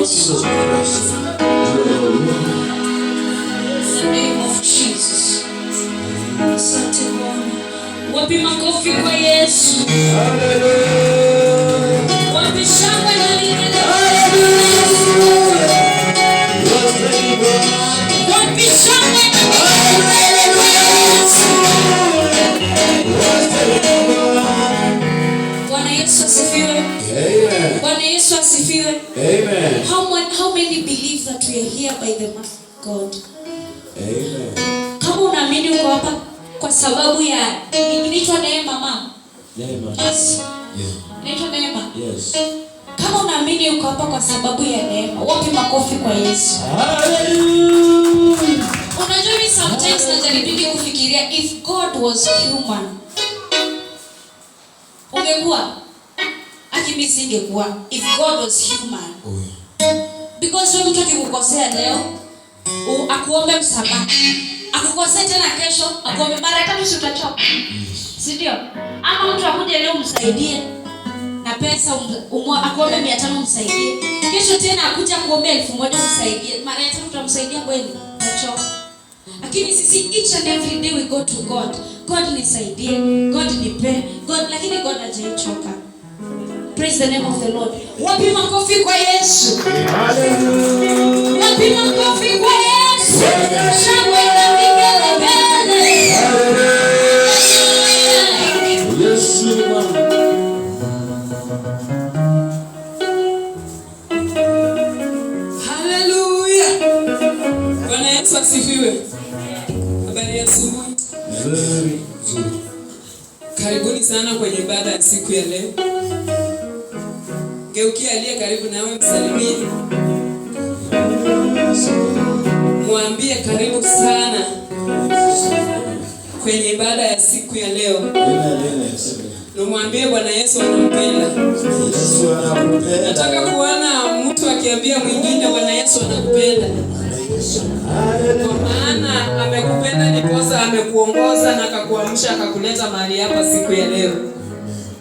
Jesus Christ. In the name of Jesus. Asante Bwana. Wapi makofi kwa Yesu? Wapi shangwe na vigelegele? Wapi shangwe na vigelegele kwa Yesu? Bwana Yesu asifiwe. Amen. Bwana Yesu asifiwe. Amen. How many believe that we are here by the mercy of God? Amen. Kama unaamini uko hapa kwa sababu ya inaitwa neema, mama. Neema. Yes. Yeah. Inaitwa neema. Yes. Kama unaamini uko hapa kwa sababu ya neema, wapi makofi kwa Yesu? Hallelujah. Unajua, mimi sometimes najaribingi kufikiria, if God was human, ungekuwa aki, singekuwa if God was human. Oh, yeah. Because wewe, mtu akikukosea leo, akuombe msamaha, akukosea tena kesho, akuombe mara tatu, si utachoka? Si ndio? Ama mtu akuje leo umsaidie na pesa, akuombe 500 umsaidie, kesho tena akuja kuombe 1000 umsaidie, mara ya tatu utamsaidia kweli? Utachoka. Lakini sisi, each and every day we go to God, "God, nisaidie, God, nipe, God," lakini God hajaichoka. Praise the name of the Lord. Wapi makofi kwa Yesu? Hallelujah. Wapi makofi kwa Yesu? Shangwe na vigelegele. Yesu ni Bwana. Haleluya! Bwana Yesu asifiwe. Habari ya asubuhi. Nzuri, nzuri. Karibuni sana kwenye ibada ya siku ya leo. Geukia aliye karibu nawe, msalimie, mwambie karibu sana kwenye ibada ya siku ya leo, na mwambie Bwana Yesu anampenda. Yesu anakupenda. Nataka kuona mtu akiambia mwingine Bwana Yesu anakupenda. Kwa maana amekupenda ndiposa amekuongoza na akakuamsha, akakuleta mahali hapa siku ya leo.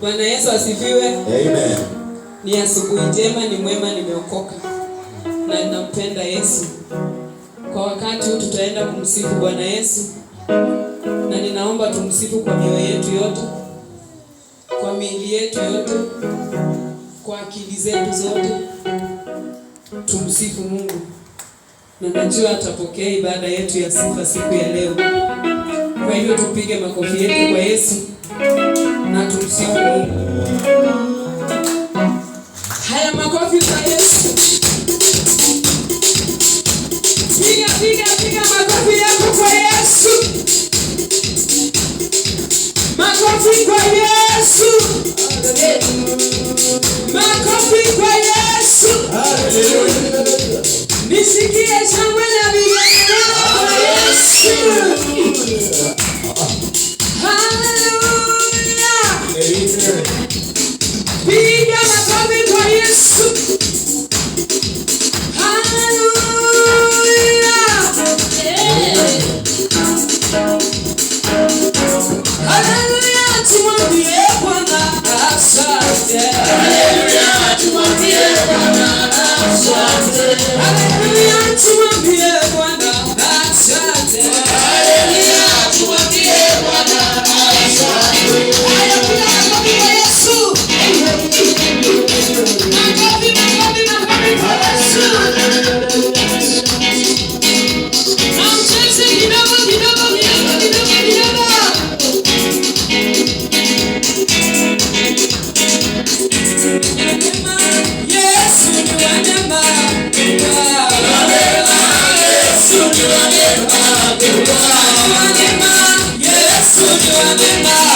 Bwana Yesu asifiwe. Amen. Ni asubuhi njema, ni mwema, nimeokoka na ninampenda Yesu. Kwa wakati huu tutaenda kumsifu Bwana Yesu, na ninaomba tumsifu kwa mioyo yetu yote, kwa miili yetu yote, kwa akili zetu zote. Tumsifu Mungu, na najua atapokea ibada yetu ya sifa siku ya leo. Kwa hivyo tupige makofi yetu kwa Yesu na tumsifu Mungu. Haya, makofi kwa Yesu. Piga, piga, piga makofi yako kwa Yesu. Makofi kwa Yesu. Makofi kwa Yesu. Nisikie shangwe na vigelegele kwa Yesu. Haleluya. Piga makofi kwa Yesu. Haleluya. Haleluya, tumwambie Bwana asante. Haleluya, tumwambie Bwana asante. Haleluya, tumwambie Bwana asante. Haleluya, tumwambie Bwana asante. Haya, piga makofi kwa Yesu. Makofi, makofi, makofi kwa Yesu. Na ucheze kidogo kidogo kidogo kidogo kidogo. Yesu ni wa neema. Yesu ni wa neema. Yesu ni wa neema.